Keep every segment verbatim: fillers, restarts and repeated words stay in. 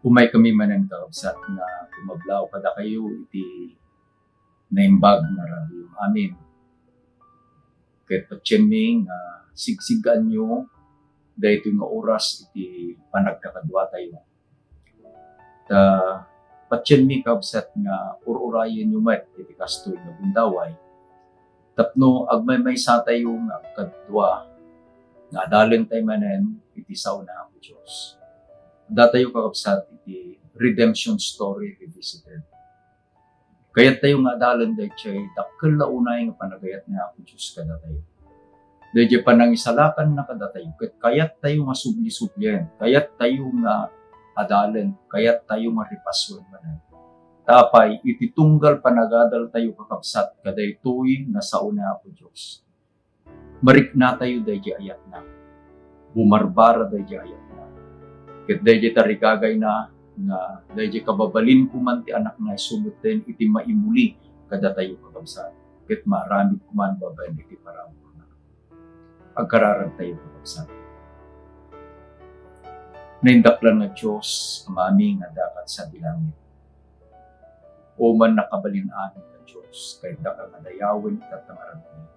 Umaykami manen, kakabsat, nga kumablaw kadakayo iti naimbag nga radiomi. Ket patienmi nga sigsig-anyo daytoy nga oras iti panagkakaduatayo. Ta patienmi, kabsat, nga ur-urayenyo met iti kastoy nga gundaway tapno agmaymaysatayo nga agkadua nga adalentayo manen iti sao ni Apo Dios. Datayo, kakabsat, iti Redemption Story Revisited. Kayattayo nga adalen daydiay dakkel la unay nga panagayat ni Apo Dios kadatayo. Daydiay panangisalakanna kadatayo, ket kayattayo nga subli-sublien, kayattayo nga adalen, kayattayo nga ripasuen manen. Ta apay, iti tunggal panagadaltayo, kakabsat, kadaytoy nga sao ni Apo Dios, mariknatayo daydiay ayatna. Bumarbara daydiay ayatna. Ket daydiay tarigagayna nga daydiay kababalin koman ti Anakna isu metten iti maimuli kadatayo, kakabsat, ket maaramid koman babaen iti paraburna. Agkararagtayo, kakabsat. Naindaklan nga Dios, Amami nga adda sadi langit. O mannakabalin-amin nga Dios, kayatdaka nga dayawen ita nga aramidmi.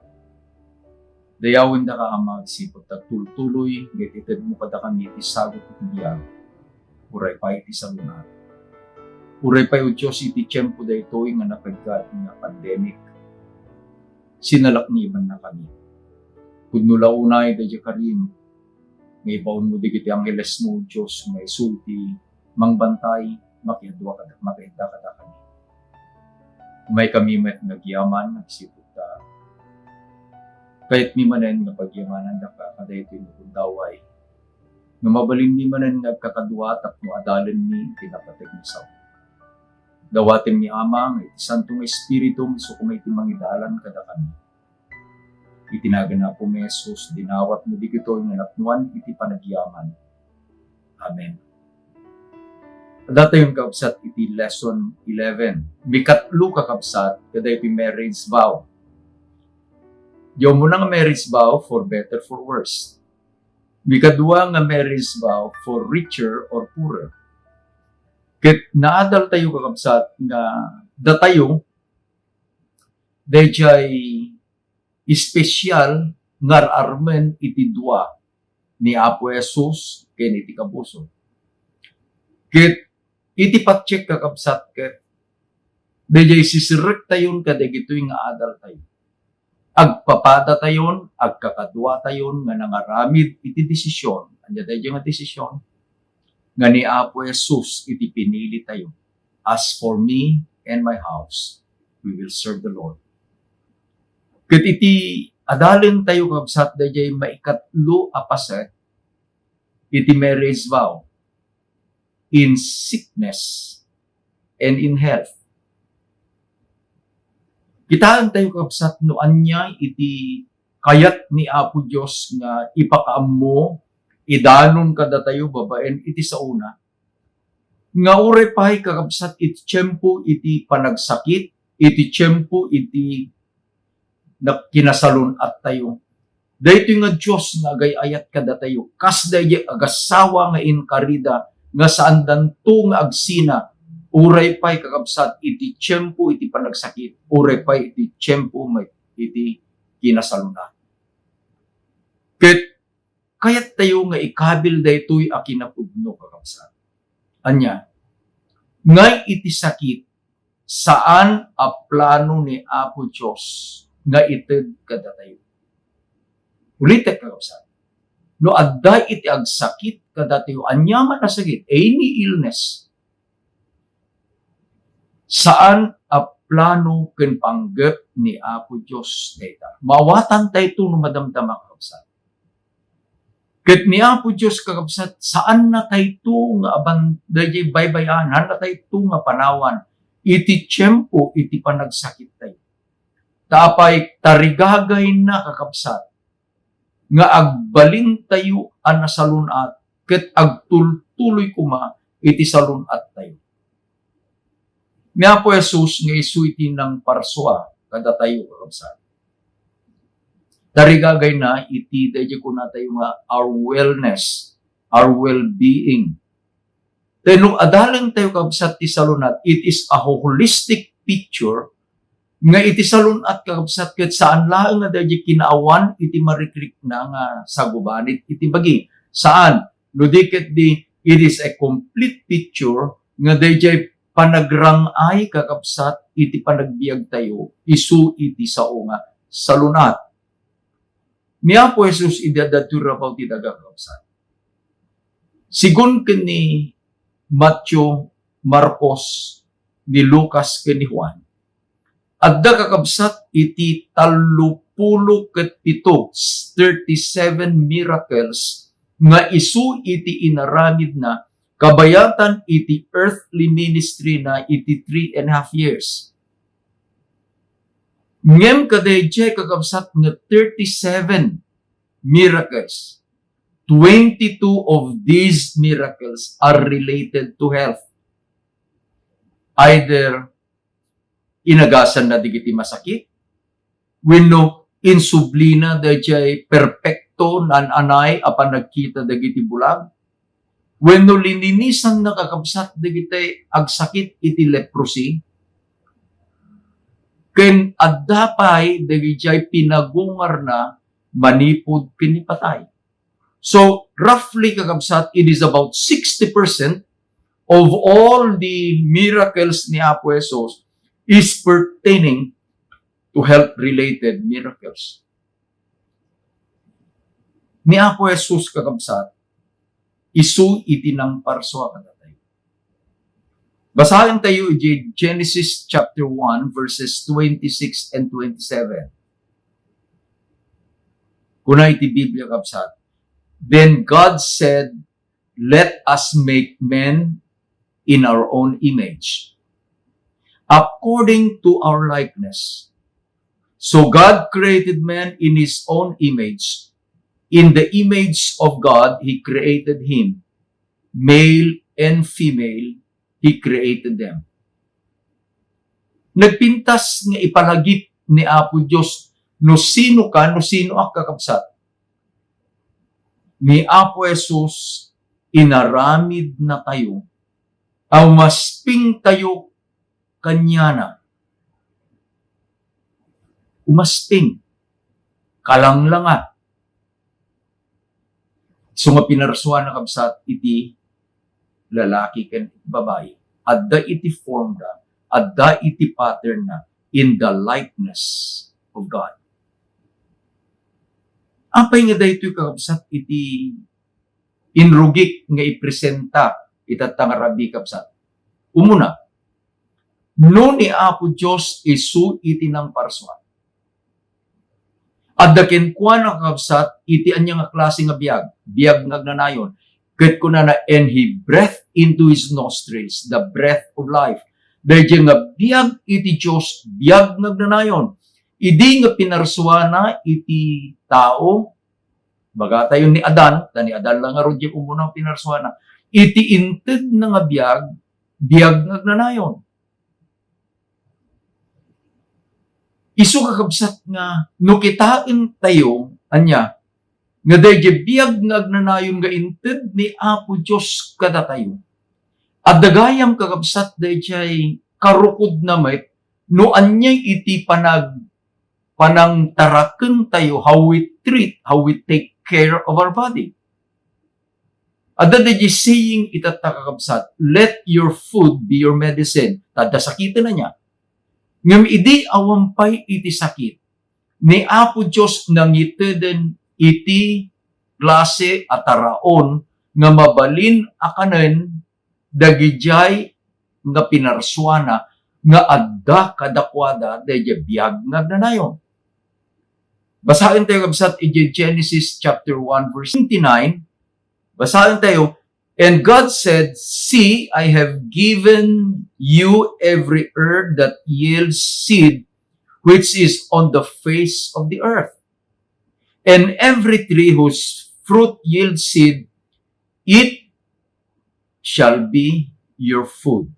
Dayawendaka, Ama, agsipud ta tultuloy nga itedmo kadakami ti sagut iti biag, uray pay iti salun-at. Uray pay, O Dios, iti tiempo daytoy nga napiggat nga pandemic, sinalaknibannakami. Pudno la unay daydiay karim nga ibaonmo dagiti anghelesmo, O Dios, nga isu ti mangbantay, makiadua kada-, makiadda kadakami. Umaykami met nga agyaman, agsipud ta kayatmi manen nga pagyamanandaka kadaytoy nga gundaway, nga mabalinmi manen nga agkakadua tapno adalenmi iti napateg nga sao. Dawatenmi, Ama, nga iti Santo nga Espiritum isu koma iti mangidalan kadakami. Iti nagan Apomi Jesus, dinawatmo dagitoy nga napnoan iti panagyaman. Amen. Adda tayon, kakabsat, iti lesson eleven. Mikatlo, kakabsat, kadaytoy marriage vow. Diay umuna nga marriage vow, for better, for worse. Mikadua nga marriage vow, for richer or poorer. Ket naadaltayo, kakabsat, nga datayo, daydiay espesial nga ar-armen iti dua, ni Apo Jesus ken iti kabuso. Ket iti patiek, kakabsat, ket daydiay siserektayon kadagitoy nga adaltayo. Agpapadatayon, agkakaduatayon nga nangaramid iti desisyon. Ania daydiay nga desisyon? Nga ni Apo Jesus iti pinilitayo. "As for me and my house, we will serve the Lord." Ket iti adalentayo, kabsat, daydiay maikatlo a paset iti marriage vow, "In sickness and in health." Kitaentayo, kabsat, no ania iti kayat ni Apo Dios nga ipakaammo, idanon kadatayo babaen iti saona, nga uray pay, kakabsat, iti tiempo iti panagsakit, iti tiempo iti nak-, kinasalun-attayo, daytoy nga Dios nga agay-ayat kadatayo, kas daydiay agassawa nga inkarida nga saandanto nga agsina, uray pay, kakabsat, iti tiempo iti panagsakit, uray pay iti tiempo met iti kinasaluna. Ket kayattayo nga ikabil daytoy a kinapudno, kakabsat. Ania? Ngay iti sakit, saan a plano ni Apo Dios nga ited kadatayo. Ulitek, kakabsat. No adda iti agsakit kadatayo, aniaman a sakit, any illness, saan a plano ken panggep ni Apo Dios dayta. Maawatantayto no madamdama, kakabsat. Ket ni Apo Dios, kakabsat, saannatayto nga aban-, daydiay baybay-annatayto nga panawan iti tiempo iti panagsakittayo. Ta apay, tarigagayna, kakabsat, nga agbalintayo a nasalun-at ket agtultuloy koma iti salun-attayo. Ni Apo Jesus nga isu iti nangparsua kadatayo, kakabsat. Tarigagayna iti daydiay kunatayo nga our wellness, our well-being. Ta no adalentayo, kabsat, ti salun-at, it is a holistic picture nga iti salun-at, kakabsat, ket saan laeng nga daydiay kinaawan iti marikrikna nga sagubanit iti bagi. Saan. No di ket di, it is a complete picture nga daydiay panagrang-ay, kakabsat, iti panagbiagtayo isu iti sao nga salun-at. Ni Apo Jesus idi adda ti rabaw ti daga, kakabsat. Sigun ken ni Mateo, Marcos, ni Lucas, ken ni Juan, adda, kakabsat, iti tallopulo ket pito, thirty-seven miracles nga isu iti inaramidna kabayatan iti earthly ministry na iti three and a half years. Ngem kadaydiay, kakabsat, nga thirty-seven miracles, twenty-two of these miracles are related to health. Either inagasanna dagiti masakit, wenno insublina daydiay perpekto, naan-anay a panagkita dagiti bulag, wenno lininisanna, kakabsat, dagiti agsakit iti leprosy, ken adda pay dagiti pinagungarna manipud ken ni patay. So, roughly, kakabsat, it is about sixty percent of all the miracles ni Apo Jesus is pertaining to health-related miracles. Ni Apo Jesus, kakabsat, isu iti nangparsua kadatayo. Basaentayo iti Genesis chapter one, verses twenty-six and twenty-seven. Kuna iti Biblia, kabsat, "Then God said, 'Let us make man in our own image, according to our likeness.' So God created man in his own image. In the image of God, he created him. Male and female, he created them." Nagpintas nga ipalagip ni Apo Dios no sino ka, no sino ak, kakabsat. Ni Apo Jesus, inaramid natayo, a umasping tayo kaniana. Umasping, kalanglanga. So nga pinarsuana, kabsat, iti lalaki ken babai. Adda iti formda, adda iti patternna, in the likeness of God. Apay nga daytoy, kakabsat, iti inrugik nga ipresenta ita nga rabii, kabsat? Umuna, no ni Apo Dios isu iti nangparsua, adda kenkuana, kakabsat, iti ania nga klase nga biag, biag nga agnanayon. Ket kunana, "And he breathed into his nostrils the breath of life." Daydiay nga biag iti Dios, biag nga agnanayon. Idi nga pinarsuana iti tao, bagatayo ni Adan, ta ni Adan la ngarud diay umuna nga pinarsuana, iti intedna nga biag, biag nga agnanayon. Isu, kakabsat, nga no kitaentayo, ania, nga daydiay biag nga agnanayon nga inted ni Apo Dios kadatayo, adda gayam, kakabsat, daydiay karukodna met no ania iti panag-, panangtarakentayo, how we treat, how we take care of our body. Adda daydiay saying ita, kakabsat, "Let your food be your medicine." Ta adda sakiten, ania. Ngem idi awan pay iti sakit, ni Apo Dios nangiteden iti klase a taraon nga mabalin a kanen dagidiay nga pinarsuana nga adda kadakuada daydiay biag nga agnanayon. Basaentayo, kabsat, iti Genesis chapter one, verse twenty-nine. Basaentayo, "And God said, 'See, I have given you every herb that yields seed, which is on the face of the earth, and every tree whose fruit yields seed, it shall be your food.'"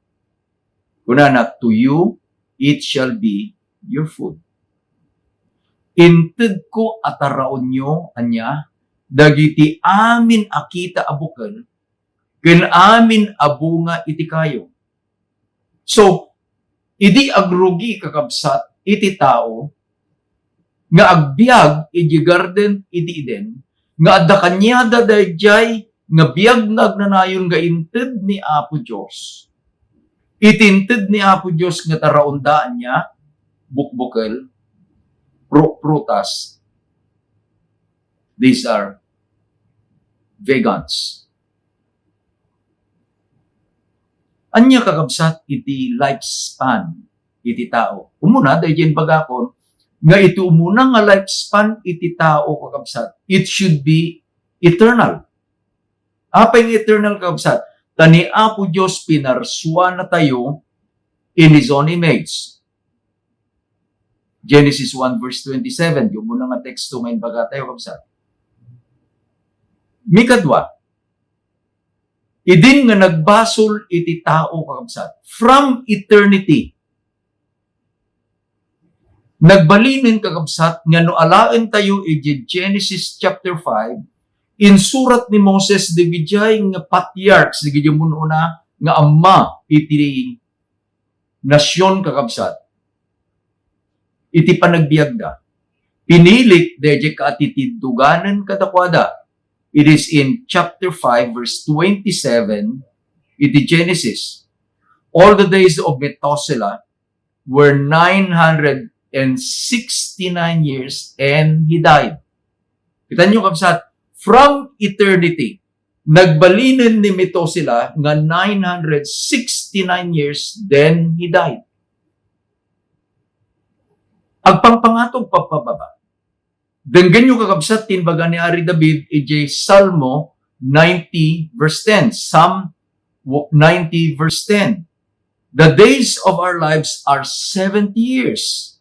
Kunana, "To you it shall be your food." Intedko a taraonyo, ania, dagiti amin a kita a bukel, ken amin a bunga iti kayo. So, idi agrugi, kakabsat, iti tao nga agbiag iti garden iti Eden, nga adda kaniada daydiay nga biag nga agnanayon nga inted ni Apo Dios. Iti inted ni Apo Dios nga taraonda ania, bukbukel, pru-, prutas. These are vegans. Ania, kakabsat, iti lifespan iti tao? Umuna, daydiay imbagakon nga iti umuna nga lifespan iti tao, kakabsat, it should be eternal. Apay nga eternal, kakabsat? Ta ni Apo Dios pinarsuanatayo in His own image. Genesis one verse twenty-seven, yung muna nga teksto nga imbagatayo, kabsat. Mikadua, idin nga nagbasol iti tao, kakabsat, from eternity, nagbalinen, kakabsat, nga no alaentayo iti Genesis chapter five, insurat ni Moses dagijay nga patriarchs, dagijay mun-una nga amma iti nasion, kakabsat, iti panagbiagda. Pinilik daydiay kaatitiddoganan kadakuada. It is in chapter five, verse twenty-seven, iti Genesis. All the days of Methuselah were nine hundred and sixty-nine years, and he died. Kita niyo, kabsat, from eternity, nagbalinen ni Methuselah nga nine hundred sixty-nine years, then he died. Agpangpangatog pagpababa. Denggenyo, kakabsat, ti imbaga ni Ari David idiay Salmo ninety verse ten. Psalm ninety verse ten. "The days of our lives are seventy years.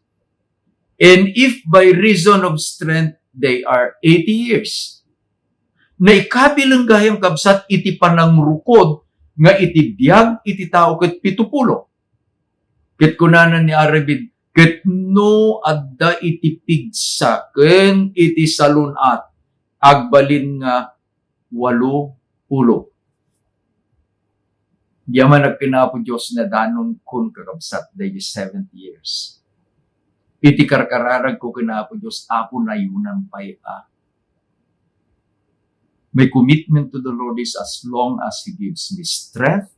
And if by reason of strength, they are eighty years." Naikabileng gayam, kabsat, iti panangrukod nga iti biag iti tao ket pitupulo. Ket kunana ni Ari David, "Ket no adda iti pigsa ken iti salun-at, agbalin nga walo pulo." Diay managken Apo Dios, nadanon kun, kakabsat, daydi seventy years. Iti karkararagko ken Apo Dios, Apo, nayunam pay a. My commitment to the Lord is, as long as He gives me strength,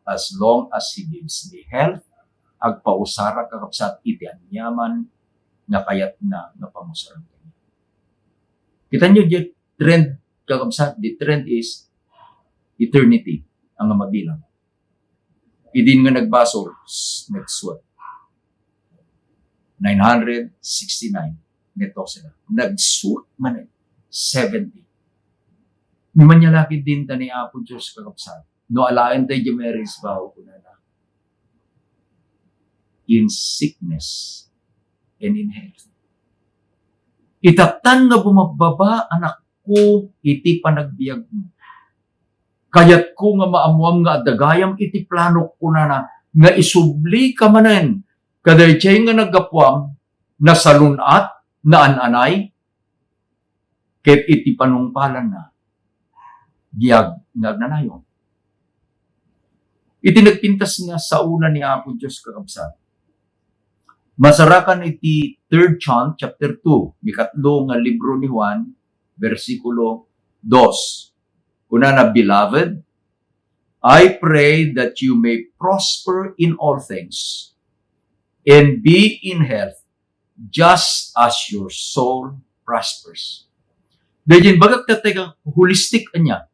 as long as He gives me health, agpausarak, kakabsat, iti aniaman nga kayatna nga pamusaran kaniak. Kita niyo, the trend, kakabsat, the trend is eternity ang mabilang. Idin nga nagbasol, s-, nagsuot. Nine hundred sixty-nine, Methuselah. Nagsuot manen, seventy. Mimanyalakid din ta ni Apo Dios, kakabsat. No alaen tayo di Mary's vow, kunana, "In sickness and in health." Itatan nga bumabbaba, anakko, iti panagbiagmo. Kayatko nga maammoam nga adda gayam iti planok, kunana, nga isublika manen kadaydiay nga naggapuam, nasalun-at, naan-anay, ket iti panungpalanna, biag nga agnanayon. Iti nagpintas nga saona ni Apo Dios, kakabsat, masarakan iti Third John chapter two, mikatlo nga libro ni Juan, bersikulo dos. Kunana, "Beloved, I pray that you may prosper in all things and be in health just as your soul prospers." Daydiay imbagak tattay nga holistic ania.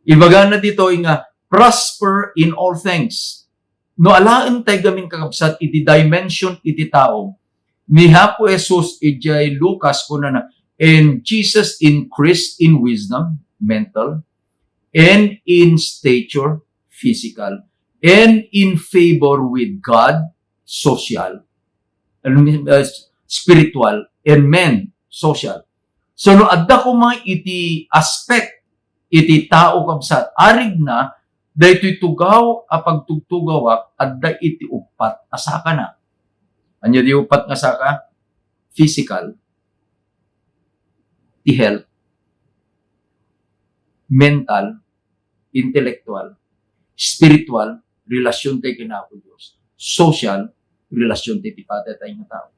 Ibagana ditoy nga prosper in all things. No alaen tayo gamin, kakabsat, iti dimension iti tao, ni Apo Jesus idiay Lucas, kunana, "And Jesus increased in wisdom," mental, "and in stature," physical, "and in favor with God," social, and, uh, spiritual, and men, social. So, no adda koma iti aspect iti tao, kabsat, arigna, daytoy tugaw a pagtugtugawak adda iti uppat a sakana. Ania di uppat nga saka? Physical, ti health, mental, intellectual, spiritual, relasyontayo ken Apo Dios. Social, relasyontayo iti padatayo nga tao.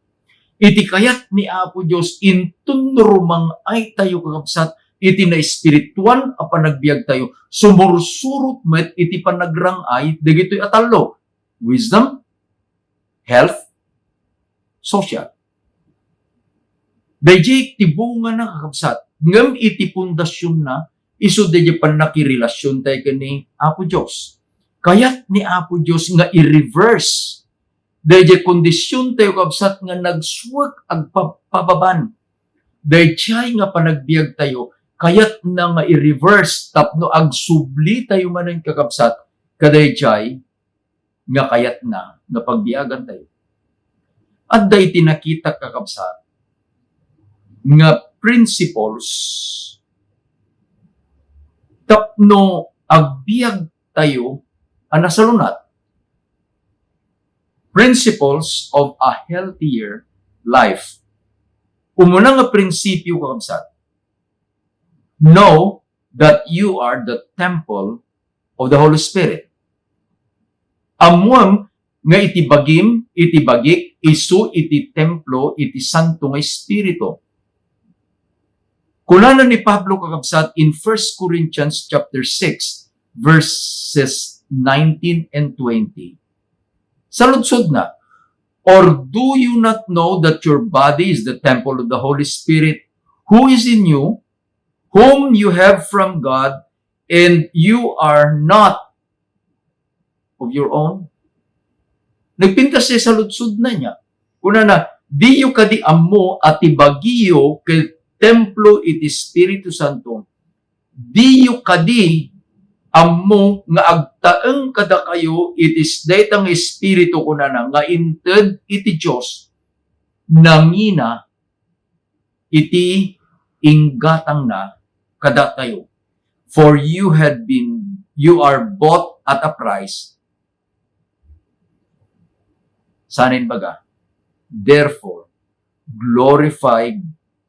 Iti kayat ni Apo Dios, inton no rumang-aytayo, kakabsat, iti naespirituan a panagbiagtayo, sumursurot met iti panagrang-ay dagitoy a tallo. Wisdom, health, social. Daydiay ti bungana, kakabsat, ngem iti pundasionna, isu daydiay pannakirelasiontayo ken ni Apo Dios. Kayat ni Apo Dios nga i-reverse daydiay kondisiontayo, kabsat, nga nagsuek agpapababan. Daydiay nga panagbiagtayo, kayatna nga i-reverse tapno agsublitayo manen, kakabsat, kadaydiay nga kayatna nga pagbiagantayo. Adda iti nakita, kakabsat, nga principles tapno agbiagtayo a nasalunat. Principles of a healthier life. Umuna nga prinsipyo, kakabsat, know that you are the temple of the Holy Spirit. Ammoem nga iti bagim, iti bagik, isu iti templo iti Santo nga Espiritu. Kunana ni Pablo, kakabsat, in First Corinthians chapter six, verses nineteen and twenty. Saludsodna, "Or do you not know that your body is the temple of the Holy Spirit, who is in you, whom you have from God, and you are not of your own?" Nagpintas ti saludsodna niya. Kunana, "Diyo kadi ammo a ti bagiyo ket templo iti Espiritu Santo? Diyo kadi ammo nga agtaeng kadakayo iti s-, dayta nga Espiritu," kunana, "nga inted iti Dios, nangina iti inggatangna kadatayo? For you had been, you are bought at a price." Saan imbaga? "Therefore, glorify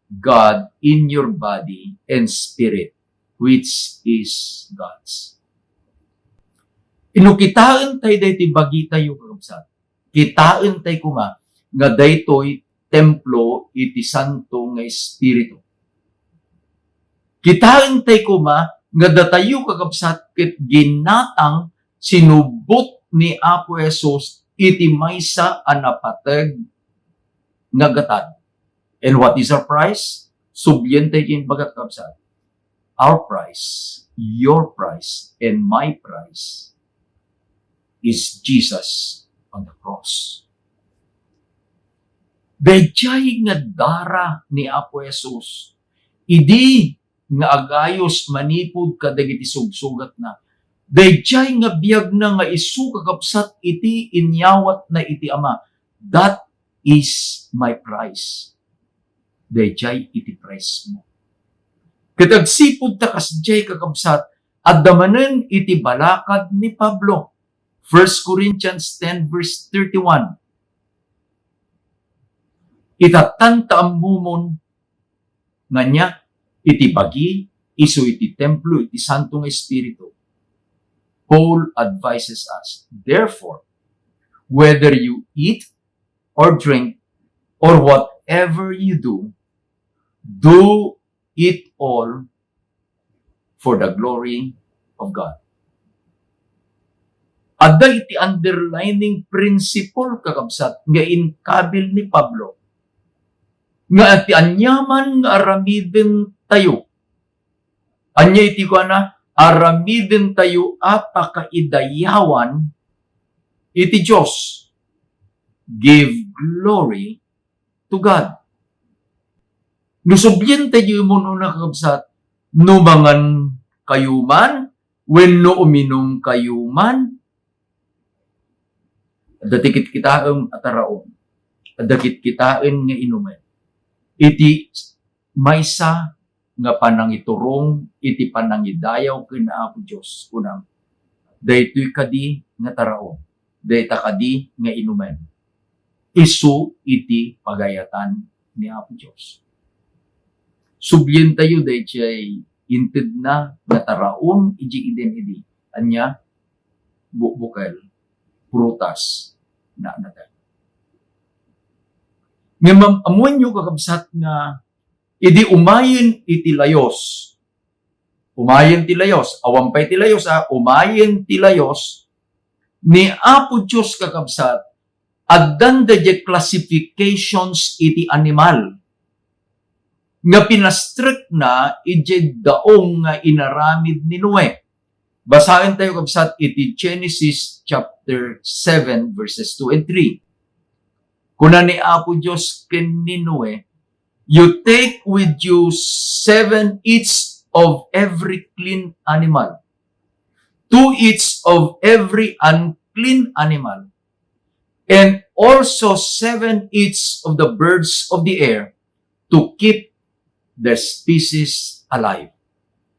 God in your body and spirit, which is God's." Inukitaen tayo daytoy bagitayo, kakabsat. Kitaentay koma nga daytoy templo iti Santo nga Espiritu. Kitaentay koma nga datayo, kakabsat, ket ginatang, sinubbot ni Apo Jesus iti maysa a napateg nga gatad. And what is our price? Sublientayo ti imbaga, kakabsat. Our price, your price, and my price is Jesus on the cross. Daydiay nga dara ni Apo Jesus idi nga agayos manipud kadagiti sugsugatna. Daydiay nga biagna nga isu, kakabsat, iti inyawatna iti Ama. That is my price. Daydiay iti price mo. Ket agsipud ta kasdiay, kakabsat, adda manen iti balakad ni Pablo. First Corinthians ten verse thirty-one. Itattan ta ammomon nga ania iti bagi, isu iti templo iti Santo nga Espiritu. Paul advises us, "Therefore, whether you eat or drink or whatever you do, do it all for the glory of God." Adda iti underlining principle, kakabsat, nga inkabil ni Pablo, nga ti aniaman nga aramidentayo, ania iti kuana, aramidentayo a pakaidayawan iti Dios. Give glory to God. No sublientayo, kakabsat, no mangan kayo man, wenno uminum kayo man, adda ti kitkitaem a taraon, adda kitkitaen nga inumen. Iti maysa nga panangiturong iti panangidayaw ken Apo Dios, kunam, daytoy kadi nga taraon, dayta kadi nga inumen, isu iti pagayatan ni Apo Dios. Sublientayo daydiay intedna nga taraon idi, idin idi. Ania? Bukbukel, prutas, naanatan. Ngem am-, ammoenyo, kakabsat, nga idi umayen iti layos, umayen ti layos, awan pay ti layos, a, umayen ti layos, ni Apo Dios, kakabsat, addan daydiay classifications iti animal nga pinastrekna idiay daong nga inaramid ni Noe. Basaentayo, kabsat, iti Genesis chapter seven, verses two and three. Kuna ni Apo Dios ken ni Noe, "You take with you seven each of every clean animal, two each of every unclean animal, and also seven each of the birds of the air, to keep the species alive."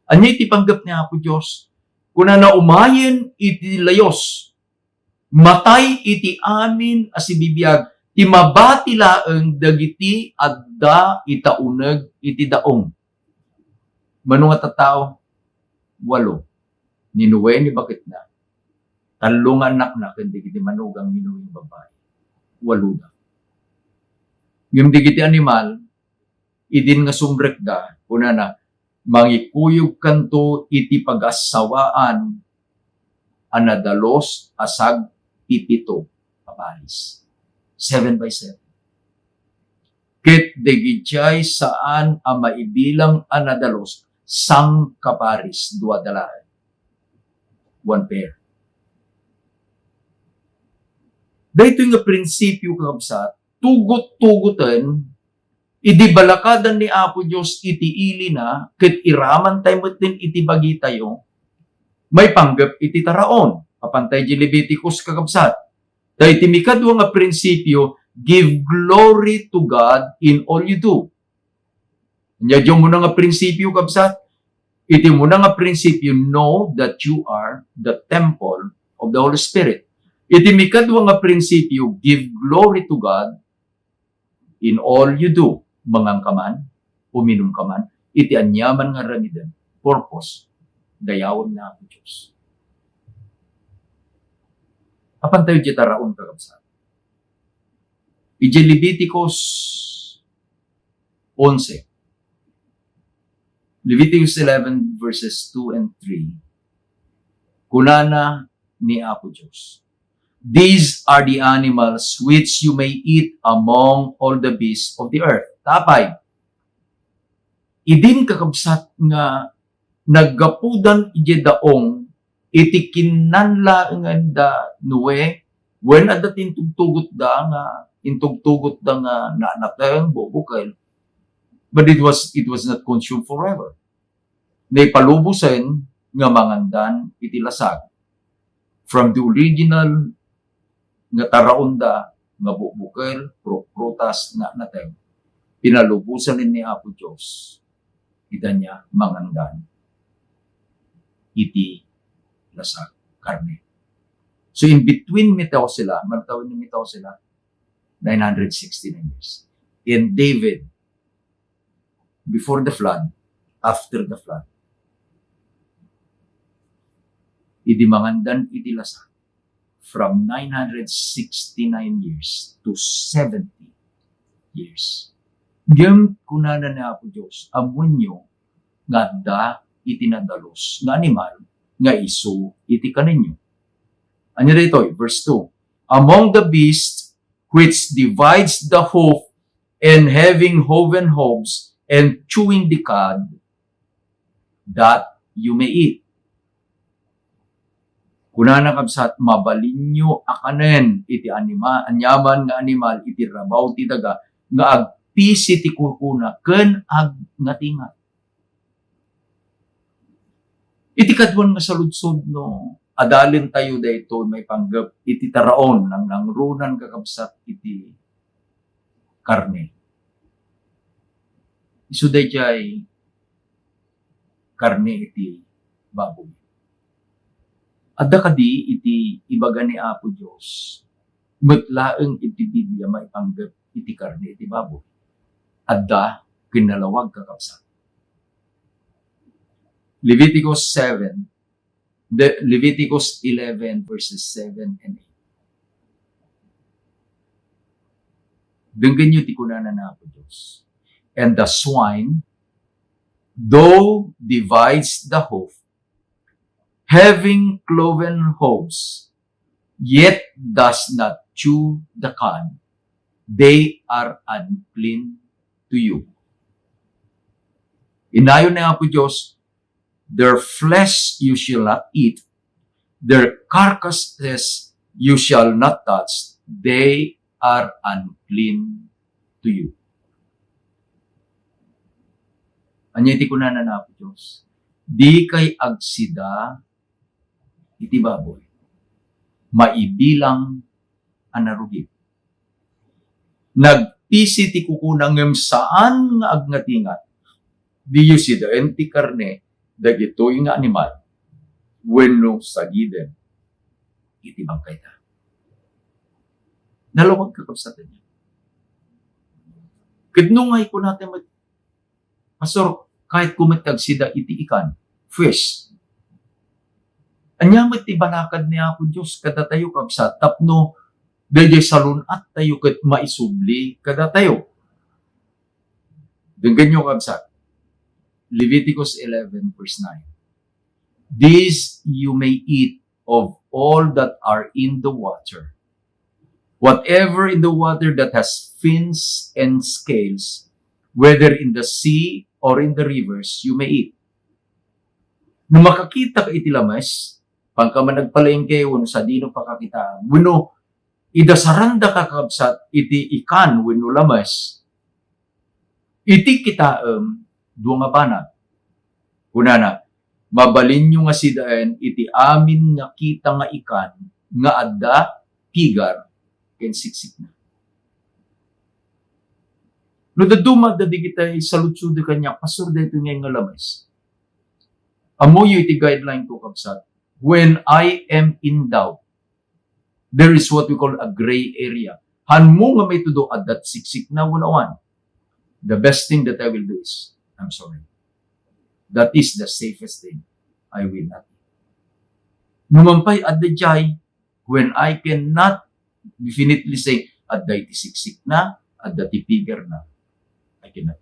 Ania iti panggep ni Apo Dios? Kunana, umayen iti layos, matay iti amin a sibibiag, ti mabati laeng dagiti adda ita uneg iti daong. Mano nga tattao? Walo. Ni Noe ni baketna. Tallo nga annakna ken dagiti manugang ni Noe nga babbai. Waloda. Ngem dagiti animal, idin nga sumrekda, kunana, "Mangikuyogkanto iti pagassawaan a nadalus a sagpipito a paris." Seven by seven. Ket dagiti saan a maibilang a nadalus, sangkaparis, duada laeng. One pair. Daytoy nga prinsipio, kakabsat, tugot-tugoten idi balakadan ni Apo Dios iti ilina, ket iraman tayo metten iti bagitayo, maipanggep iti taraon. Apan tayo di Leviticus, kakabsat. Daytoy mikadua nga prinsipio, give glory to God in all you do. Ania diay umuna nga prinsipio, kabsat? Iti umuna nga prinsipio, know that you are the temple of the Holy Spirit. Iti mikadua nga prinsipio, give glory to God in all you do. Mangan ka man, uminum ka man, iti aniaman nga aramidem, purpose, dayawem ni Apo Dios. Apan tayo di taraon, kakabsat. Idiay Leviticus onse. Leviticus eleven, verses two and three. Kunana ni Apo Dios, "These are the animals which you may eat among all the beasts of the earth." Tapay, idin, kakabsat, nga naggapudan idiay daong iti kinnanlaengan da Noe, wen adda ti intugtugotda nga, intugtugotda nga naanateng, bubukel. But it was, it was not consumed forever. Naipalubosen nga mangandan iti lasag. From the original nga taraonda nga bubukel, pru-, prutas, naanateng, pinalubosen ni Apo Dios ita ania mangandan iti lasag, karne. So, in between Methuselah, mano tawen ni Methuselah? Nine hundred sixty-nine years. And David, before the flood, after the flood. Idi mangandan iti lasag, from nine hundred sixty-nine years to seventy years. Ngem kunana ni Apo Dios, "Ammoenyo nga adda iti nadalus nga animal nga isu iti kanenyo." Ania daytoy? Verse two, "Among the beast which divides the hoof and having hoven hoofs and chewing the cud, that you may eat." Kunana, kabsat, mabalinyo a kanen iti anima-, aniaman nga animal iti rabaw ti daga nga agpisi ti kurkuna ken agngatinga. Iti kaduan nga saludsod, no, adalentayo daytoy maipanggep iti taraon, nangnangruna, kakabsat, iti karne. Isu daydiay karne iti baboy. Adda kadi iti ibaga ni Apo Dios met laeng iti Biblia maipanggep iti karne iti baboy? Adda ken nalawag, kakabsat. Leviticus seven, the Leviticus eleven, verses seven and eight. Denggenyo ti kunana ni Apo Dios. "And the swine, though divides the hoof, having cloven hooves, yet does not chew the cud, they are unclean to you." Inayon ni Apo Dios, "Their flesh you shall not eat, their carcasses you shall not touch, they are unclean to you." Ania iti kunana ni Apo Dios? Dikay agsida iti baboy. Maibilang a narugit. Nagpisi ti kukuna ngem saan nga agngatingat. Diyo sidaen ti karne dagitoy nga animal wenno sagiden iti bangkayda. Nalawag, kakabsat, ania? Ket no nga ikunata met, "Pastor, kayatko met nga agsida iti ikan, fish." Ania met ti banakad ni Apo Dios kadatayo, kabsat, tapno daydiay salun-attayo ket maisubli kadatayo? Denggenyo, kabsat. Leviticus eleven, verse nine. "This you may eat of all that are in the water. Whatever in the water that has fins and scales, whether in the sea or in the rivers, you may eat." No makakita ka iti lames, panka man agpalengke wenno sadino pakakitaan, wenno idasaranda, kakabsat, iti ikan wenno lames, iti kitaem, dua nga banag. Kunana, "Mabalinyo nga sidaen iti amin nga kita nga ikan nga adda pigar ken siksikna." No dadduma adda digitay saludsodek kaniak, "Pastor, daytoy ngay nga lames." Ammoyo iti guideline ko, kabsat. When I am in doubt, there is what we call a gray area. Hanmo nga maitudo, adda ti siksikna wenno awan. The best thing that I will do is, "I'm sorry. That is the safest thing. I will not." No man pay adda diay, when I cannot definitely say, "Adda iti siksikna, adda ti pigarna," I cannot.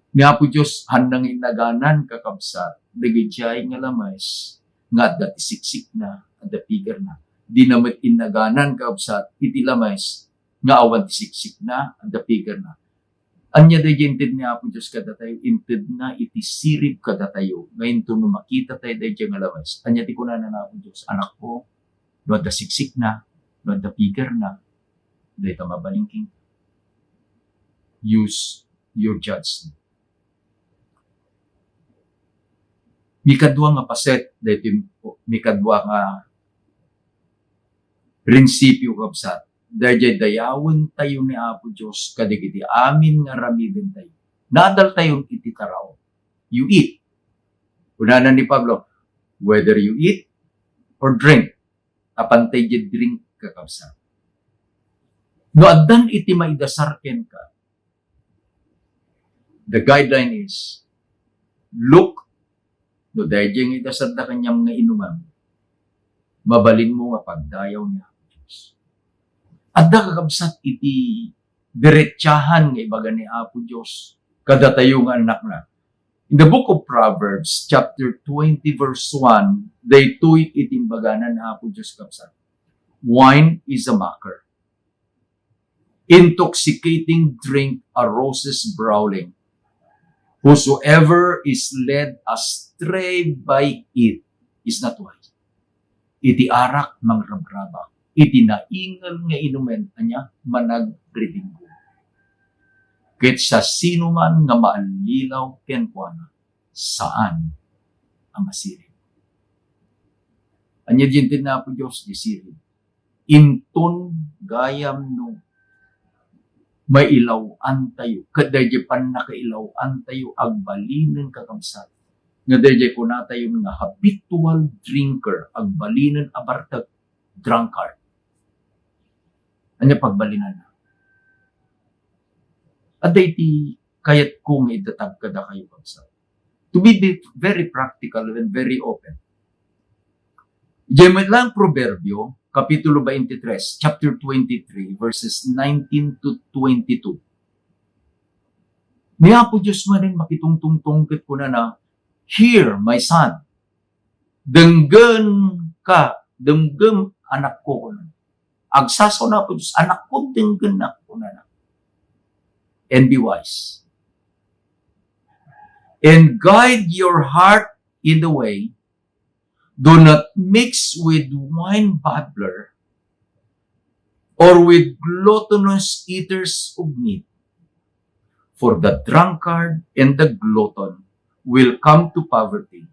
Ni Apo Dios, hanna nga innaganan, kakabsat, dagiti nga lames nga adda ti siksikna, adda pigarna. Dina met innaganan, kakabsat, iti lames nga awan ti siksikna, adda pigarna. Ania daydiay inted ni Apo Dios kadatayo? Intedna iti sirib kadatayo. Nga inton no makitatayo daydiay nga lames, ania ti kunana ni Apo Dios? "Anakko, no adda siksikna, no adda pigarna, dayta mabalin kenka. Use your judgment." Mikadua nga paset, daytoy mikadua nga prinsipio, kabsat, daydiay dayawentayo ni Apo Dios kadagiti amin nga aramidentayo. Naadaltayon iti taraon. You eat. Kunana ni Pablo, "Whether you eat or drink," apantay diay drink, kakabsat. No addan iti maidasar kenka, the guideline is, look, no daydiay nga idasarda kaniam nga inumem, mabalinmo nga pagdayaw ni Apo Dios. Adda, kakabsat, iti diretsahan nga ibaga ni Apo Dios kadatayo nga annakna. In the book of Proverbs, chapter twenty, verse one, daytoy iti imbagana ni Apo Dios, kabsat. "Wine is a mocker, intoxicating drink, a roses brawling. Whosoever is led astray by it is not wise." Iti arak, mangrabrabak. Iti naingel nga inumen, ania, managridinggo. Ket siasinoman nga maallilaw kenkuana, saan a masirib. Ania diay inted ni Apo Dios? Diay sirib. Inton gayam no mailaw-antayo, ket daydiay pannakailaw-antayo, agbalinen, kakabsat, nga daydiay kunatayon nga habitual drinker, agbalinen a bartek, drunkard. Ania pagbalinanna? Adda iti kayatko nga idatag kadakayo, kabsat. To be ve-, very practical and very open. Diay met lang Proverbio, Kapitulo twenty-three, chapter twenty-three, verses nineteen to twenty-two. Ni Apo Dios manen makitungtungtong ket kunana, "Hear, my son, denggen ka, denggem, anakko," kunana. Agsasao ni Apo Dios, "Anakko, denggennak," kunana. "And be wise. And guide your heart in the way. Do not mix with wine babbler or with gluttonous eaters of meat. For the drunkard and the glutton will come to poverty,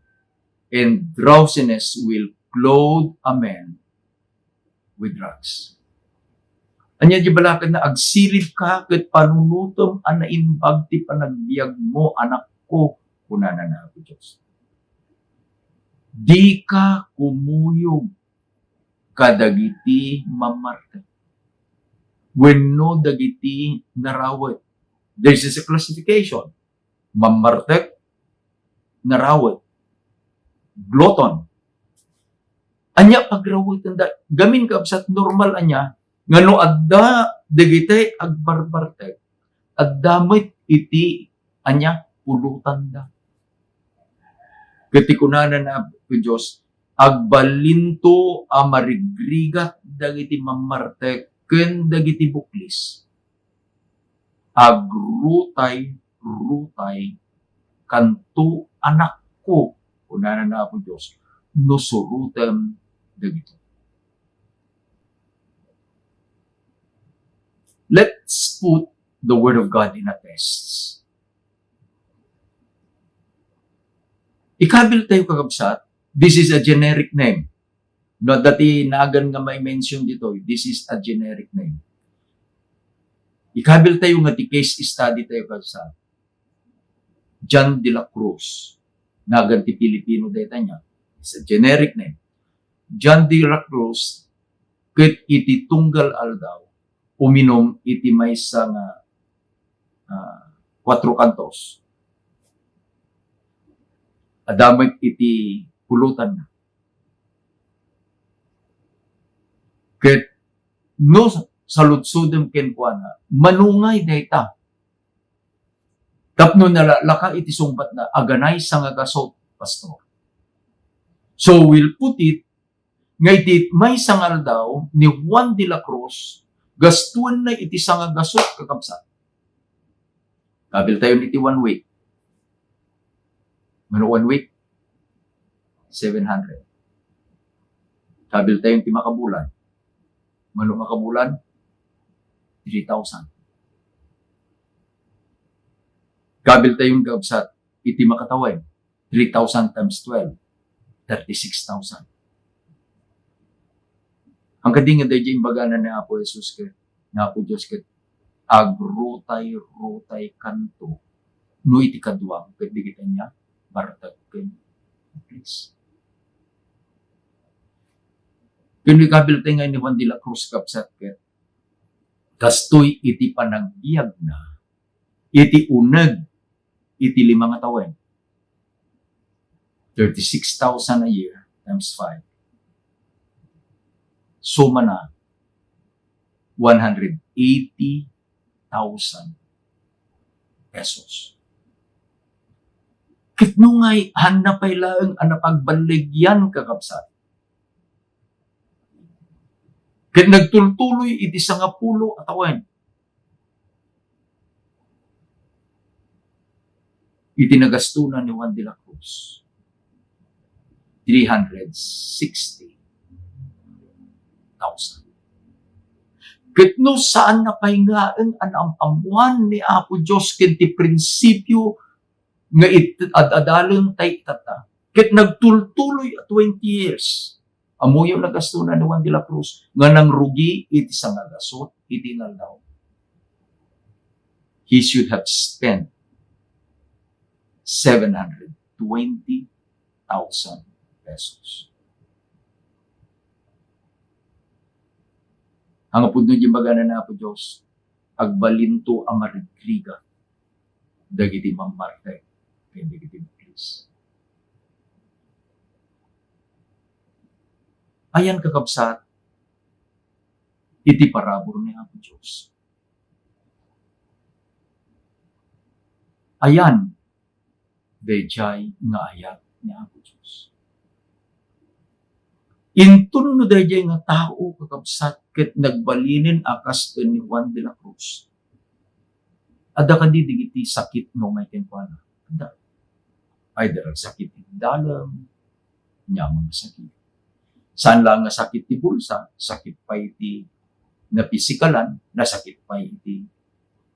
and drowsiness will clothe a man with rags." Ania diay balakadna, "Agsilibka ket panunotem a naimbag ti panagbiagmo, anakko," kunana ni Apo Dios. "Dika kumuyog kadagiti mammartek wenno dagiti narawet." There is a classification. Mammartek, narawet, glutton. Ania pagrawetenda? Gamin, kabsat, normal ania nga no adda dagiti agbarbartek, adda met iti ania, pulotanda. Ket ti kunana ni Apo Dios, "Agbalinto a marigrigat dagiti mammartek ken dagiti buklis. Agrutay-rutay kanto, anakko," kunana ni Apo Dios, "no surotem dagitoy." Let's put the word of God in a test. Ikabil tayo, kakabsat, this is a generic name. No, dati nagan nga may mention dito, this is a generic name. Ikabil tayo nga ti case study tayo, kakabsat. John de la Cruz. Nagan ti Pilipino dayta niya. It's a generic name. John de la Cruz, ket iti tunggal aldaw, uminum iti maysa nga, ah, Cuatro Cantos. Adda met iti pulotanna. Ket no saludsodem kenkuana, manungay dayta. Tapno nalalaka iti sungbatna, aganay sangagasut, Pastor. So, we'll put it nga iti maysa nga aldaw ni Juan de la Cruz, gastuenna iti sangagasut, kakabsat. Kabil tayo iti one week. Mano one week? Seven hundred. Kabil tayo iti makabulan. Mano makabulan? Three thousand. Kabil tayo, kakabsat, iti makatawen. Three thousand times twelve, thirty-six thousand. Ang kadi nga daydi imbagana ni Apo Jesus ket, ni Apo Dios ket, "Agrutay-rutay kanto no iti kaduam ket dagiti ania, bartek ken buklis." Ken ikabil tayo nga ni Juan de la Cruz, kabsat, ket kastoy iti panagbiagna iti uneg iti lima nga tawen. Thirty-six thousand a year times five. Sumana, one hundred eighty thousand pesos. Ket no ngay, hanna pay laeng a napagballigian, kakabsat. Ket nagtultuloy iti sangapulo a tawen. Iti nagastona ni Juan de la Cruz, three hundred sixty thousand. Ket no saanna pay ngaen a naam-ammoan ni Apo Dios ken ti prinsipio nga it-, ad-adalen tay itata. Ket nagtultuloy a twenty years. Ammoyo nagastona ni Juan de la Cruz nga nangrugi iti sangagasut iti inaldaw. He should have spent seven hundred twenty thousand pesos. Ang pudno di magana na Apo Dios, agbalinto a marigrigat dagiti mammartek ken dagiti buklis. Christ. Ayan, kakabsat, iti parabur ni Apo Dios. Ayan, daydiay nga ayat ni Apo Dios. Inton no daydiay nga tao, kakabsat, ket nagbalinen a kas ken ni Juan de la Cruz, adda kadi dagiti sakit nga umay kenkuana? Adda. Either sakit iti dalem, ania man nga sakit. Saan lang nga sakit ti bulsa, sakit pay iti napisikalan, nasakit pay iti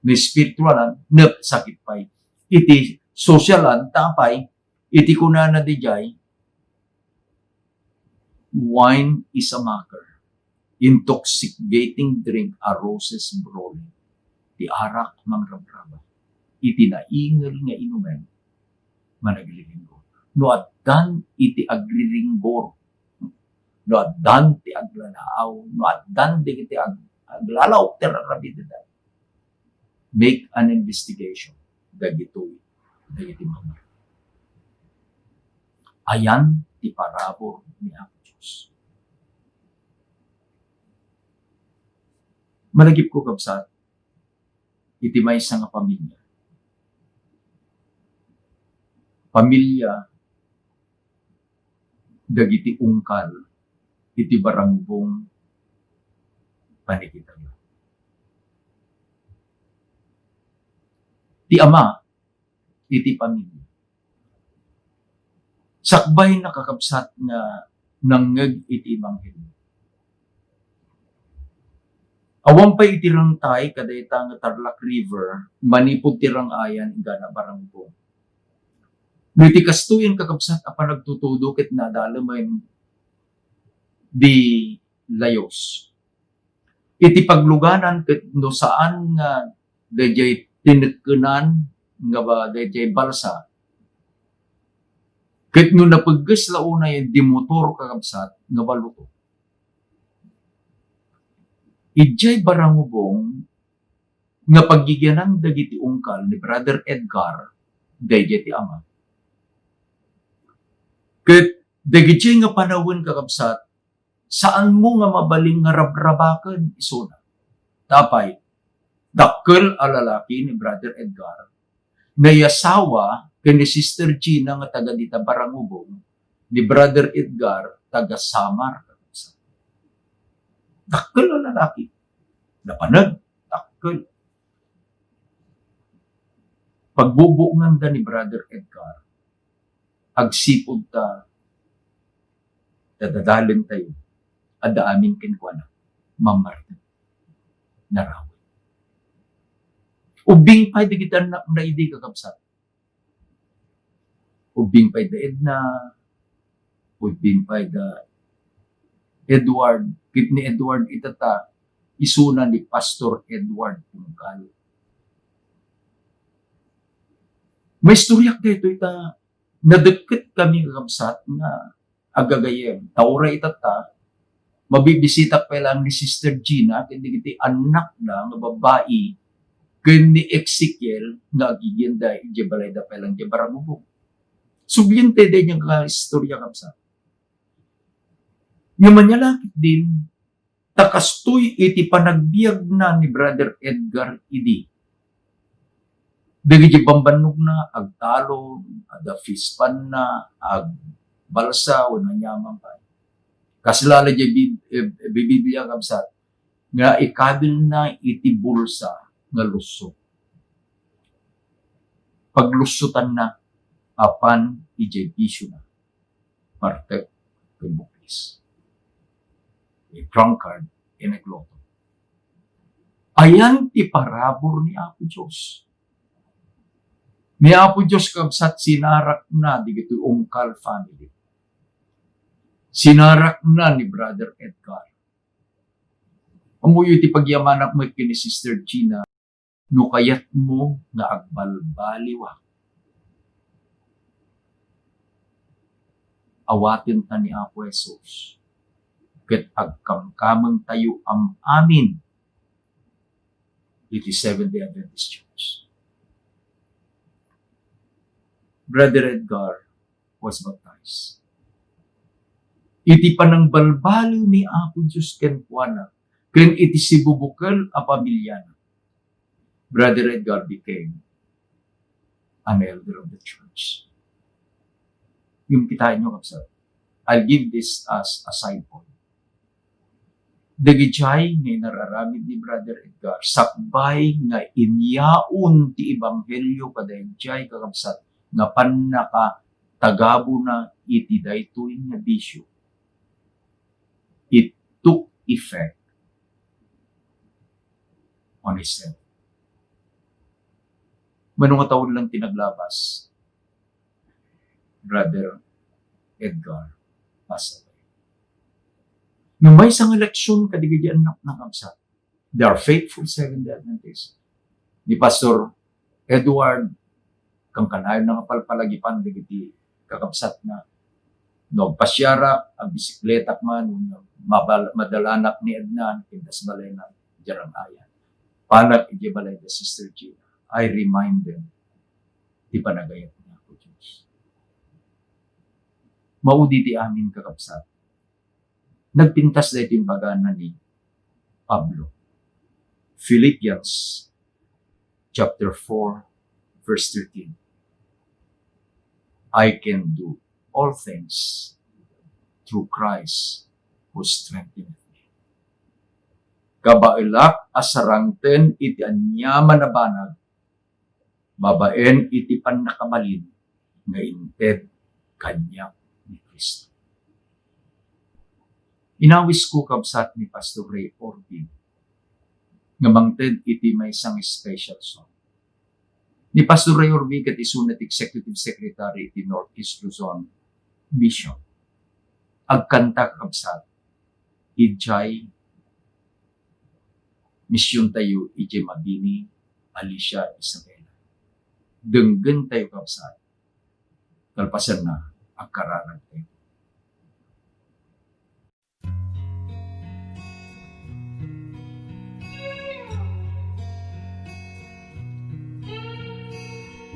naespiritualan, nasakit pay iti sosialan, ta apay, iti kunana daydiay, "Wine is a mocker, intoxicating drink, a roses brawling." Ti arak mangrabraba, iti naingel nga inumen, managriringgor. No addan iti agriringgor, no addan ti aglalaaw, no addan dagiti ag-, aglalaok ti rarabideda, make an investigation dagitoy, dagiti mamati. Ayan ti parabur ni Apo Dios. Malagipko, kabsat, iti maysa nga pamilia. Pamilia dagiti ungkal iti barangubong panagitagna. Ti ama iti pamilia. Sakbay na, kakabsat, nga nangngeg iti ebanghelio. Awan pay iti rangtay kadayta nga Tarlac River, manipud ti Rang-ayan inggana barangubong. No iti kastoyen, kakabsat, a panagtutudo ket nadalemen di layus. Iti pagluganan ket no saan nga daydiay tinekkenan nga ba-, daydiay balsa, ket no napegges la unay di motor, kakabsat, nga maluto. Idiay barangubong nga paggigianan dagiti ungkal ni Brother Edgar, daydiay ti ama. Ket dagiti nga panawen, kakabsat, saanmo nga mabalin nga rabrabaken isuna. Ta apay, dakkel a lalaki ni Brother Edgar, nayasawa ken ni Sister Gina nga taga dita barangubong, ni Brother Edgar taga Samar. Dakkel a lalaki. Napanag, dakkel. Pagbubuknanda ni Brother Edgar, agsipud ta, ta dadalen tayo, adda amin kenkuana, mammartek, narawi. Ubbing pay dagiti annakna idi, kakabsat. Ubbing pay da Edna, ubbing pay da Edward, ket ni Edward itata, isuna ni Pastor Edward Ungkal. Maistoriak daytoy ta nadekket kami, kakabsat, nga aggagayyem. Ta uray itata, mabibisitak pay lang ni Sister Gina ken dagiti annakda nga babbai ken ni Ezekiel nga agigianda idiay balayda pay lang idiay barangubong. Subliente daydiay nga istorya, kabsat. Nga manyalakit din, ta kastoy iti panagbiagna ni Brother Edgar idi. Dagiti bambannogna, agtalon, adda fishponna, agbalsa, wenno aniaman pay. Kasla la di Bib-, eh, Biblia, kabsat, nga ikabilna iti bulsa nga lusso. Paglussotanna apan idiay bisiona. Martek ken buklis. A drunkard and a glutton. Ayan ti parabur ni Apo Dios. Ni Apo Dios, kabsat, sinarakna digitoy Ungkal family. Sinarakna ni Brother Edgar. Ammoyo ti pagyamanak met ken ni Sister Gina. No kayatmo nga agbalbaliwak, awatenta ni Apo Jesus, ket agkamkamengtayo am-amin iti Seventh-day Adventist Church. Brother Edgar was baptized. Iti panangbalbaliw ni Apo Dios kenkuana, ken iti sibubukel a pamiliana, Brother Edgar became an elder of the church. Yung kitain nyo, kabsat, I'll give this as a side point. Dagidiay nga inararamid ni Brother Edgar, sakbay nga inyaon ti ebanghelio kadaydiay kakabsat nga pannakatagabuna iti daytoy nga bisio. It took effect on his health. Mano nga taon lang ti naglabas, Brother Edgar passed away. No maysa nga leksyon kadagiti annakna, kabsat, they are faithful Seventh-day Adventists. Ni Pastor Edward, kankanayon nga palpalagipan dagiti kakabsatna. No agpasiarak, agbisikleta man, no mabal-, madalanak ni Edna, kintas balayna, diay rang-ayan. Panak idiay balay da Sister Gina, I remind them ti panagayat ni Apo Dios. Maudi ti amin, kakabsat. Nagpintas daytoy imbagana ni Pablo. Philippians chapter four, verse thirteen. "I can do all things through Christ who strengtheneth me." Kabaelak a sarangten iti aniaman a banag babaen iti pannakabalin nga inted kaniak ni Cristo. Inawisko, kabsat, ni Pastor Ray Orvin nga mangted iti maysa nga special song. Ni Pastor Ray Orvin ket isuna ti Executive Secretary iti Northeast Luzon Mission. Agkanta, kabsat, idiay misiontayo idiay Mabini, Alicia, Isabela. Denggentayo, kabsat. Kalpasanna, agkararagtayo.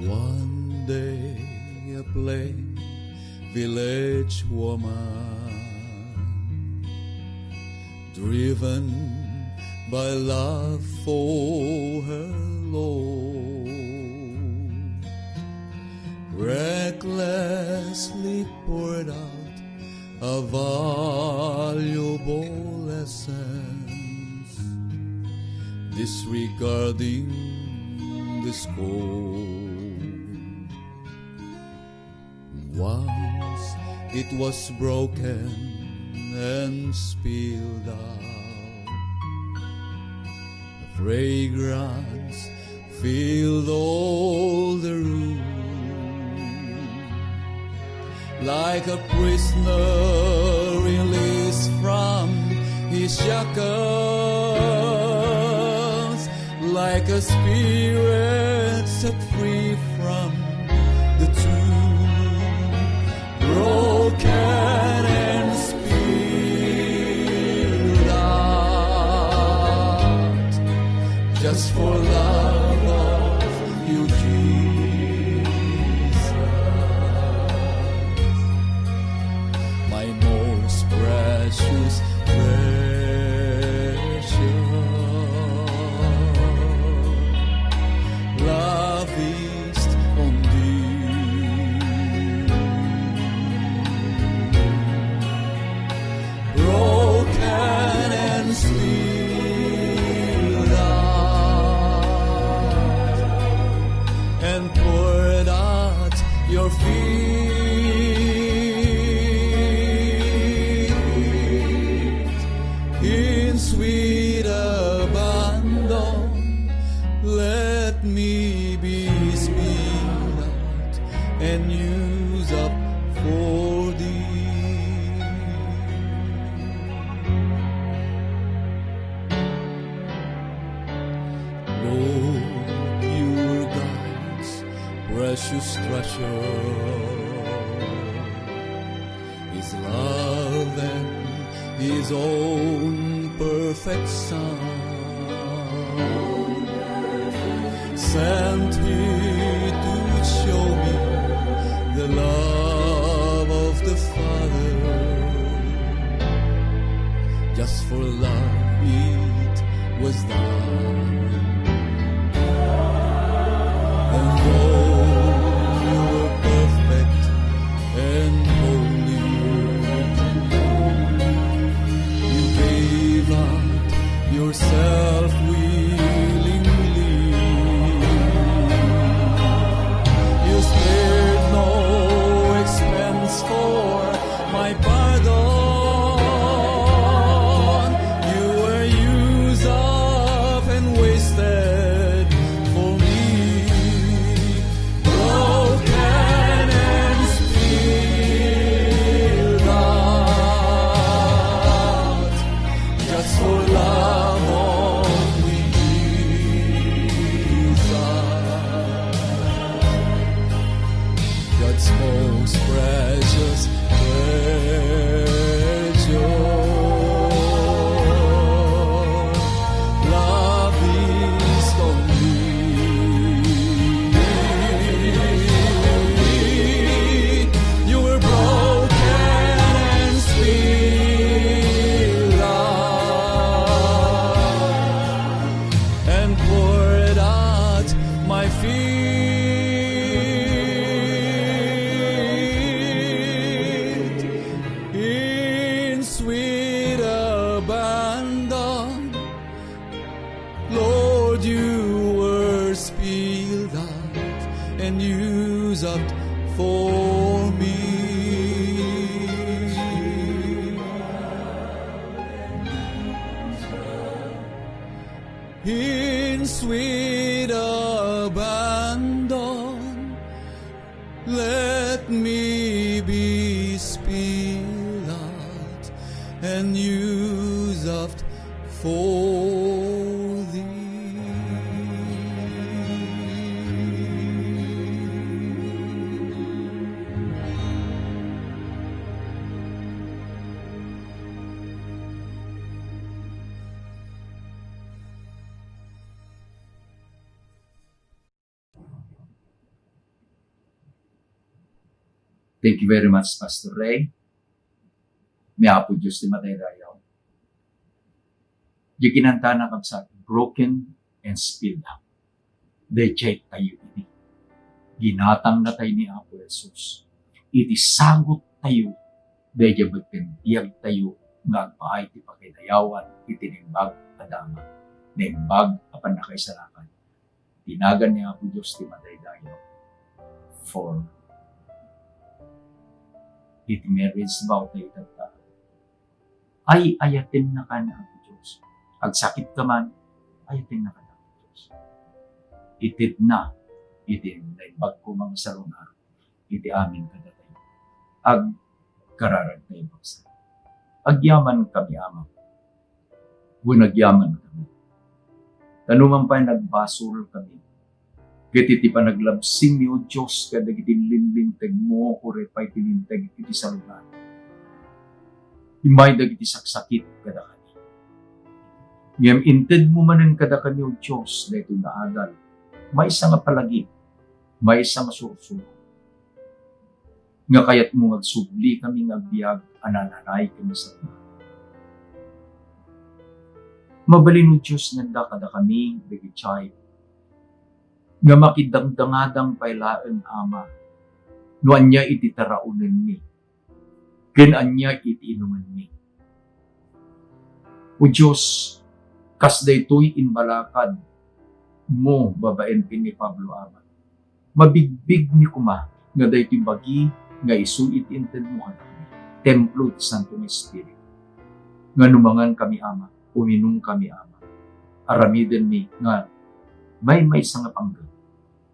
One day a plain village woman, driven by love for her Lord, recklessly poured out a valuable essence, disregarding the score. Once it was broken and spilled out, the fragrance filled all the room. Like a prisoner released from his shackles, like a spirit set free from the tomb, broken and spilled out, just for love of you, Jesus, my most precious treasure. Love is on thee, broken and spilled out, and poured at your feet in sweet abandon. Let me be spilled out and used up for thee. Lord, pure God's precious treasure, his love and his own perfect Son, sent here to show me The love of the Father, just for love it was done. And though you were perfect and holy, you gave up yourself willingly. You spared no expense for my pardon. You were used up and wasted for me, broken and spilled out, just for love of me, Jesus. God's most precious treasure. Love is only. You were broken and spilled out and poured at my feet in sweet abandon. Lord, you were spilled out and used up for me. In sweet abandon, let me be spilled out and used up for thee. Thank you very much, Pastor Ray. Ni Apo Dios ti madaydayaw. Di kinantana, kabsat, broken and spilled out. Daydiay tayo idi. Ginatangna tayo ni Apo Jesus. Iti sagut tayo, daydiay met ken biag tayo nga agpaay ti pakaidayawan iti naimbag a damag, naimbag a pannakaisalakan. Ti nagan ni Apo Dios ti madaydayaw. For iti marriage vow tayo itatta, ay-ayatennakan, Apo Dios. Agsakit ka man, ayatennaka, Apo Dios. Itedna iti naimbag koma nga salun-at iti amin kadatayo. Agkararag tayo, kabsat. Agyaman kami, Ama. Wen agyaman kami. Ta no man pay nagbasol kami, ket iti panaglabsingmi, O Dios, kadagiti linlintegmo, uray pay ti linteg iti salun-at, immay dagiti saksakit kadakami. Ngem intedmo manen kadakami, O Dios, daytoy nga adal, maysa nga palagi, maysa nga sursuro, nga kayatmo nga agsubli kami nga agbiag a naan-anay ken nasalna. Mabalin, O Dios, nga adda kadakami dagiti nga makidangdangadang pay laeng, Ama, no ania iti taraonenmi ken ania iti inumenmi. O Dios, kas daytoy imbalakadmo babaen ken ni Pablo, Ama, mabigbigmi koma nga daytoy bagi nga isu iti intedmo kadakami, templo ti Santo nga Espiritu, nga no mangankami, Ama, uminumkami, Ama, aramidenmi nga maymaysa nga panggep,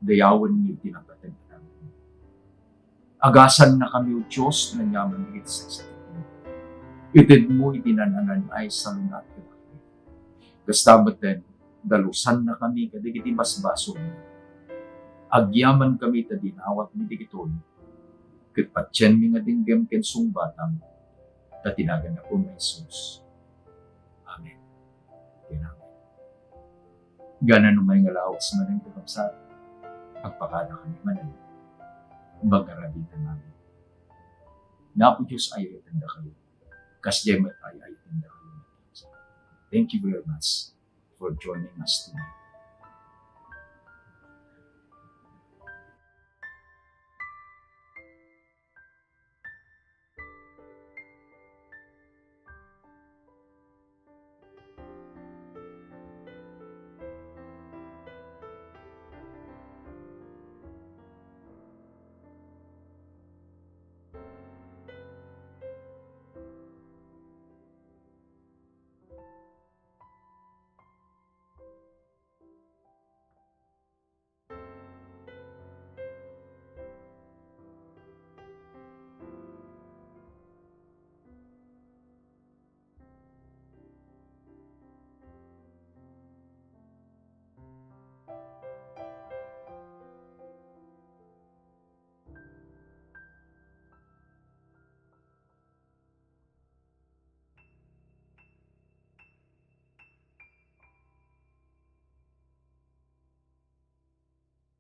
dayawenmi iti napateg a naganmi. Agasannakami, O Dios, nga aniaman dagiti saksakitmo. Itedmo iti naan-anay a salun-at kadakami. Kasta metten, dalusannakami kadagiti basbasolmi. Agyamankami ta dinawatmi dagitoy, ket patienmi nga denggem ken sungbatam, ta ti nagan ni Apomi a Jesus. Amen. Ken amen. Gana no may nga lawas manen, kakabsat, agpakadakami manen. Baga radita namin. Nga Apo Diyos, ay-ayatendakayo. Kasdiay met ay-ayatendakayo. Thank you very much for joining us tonight.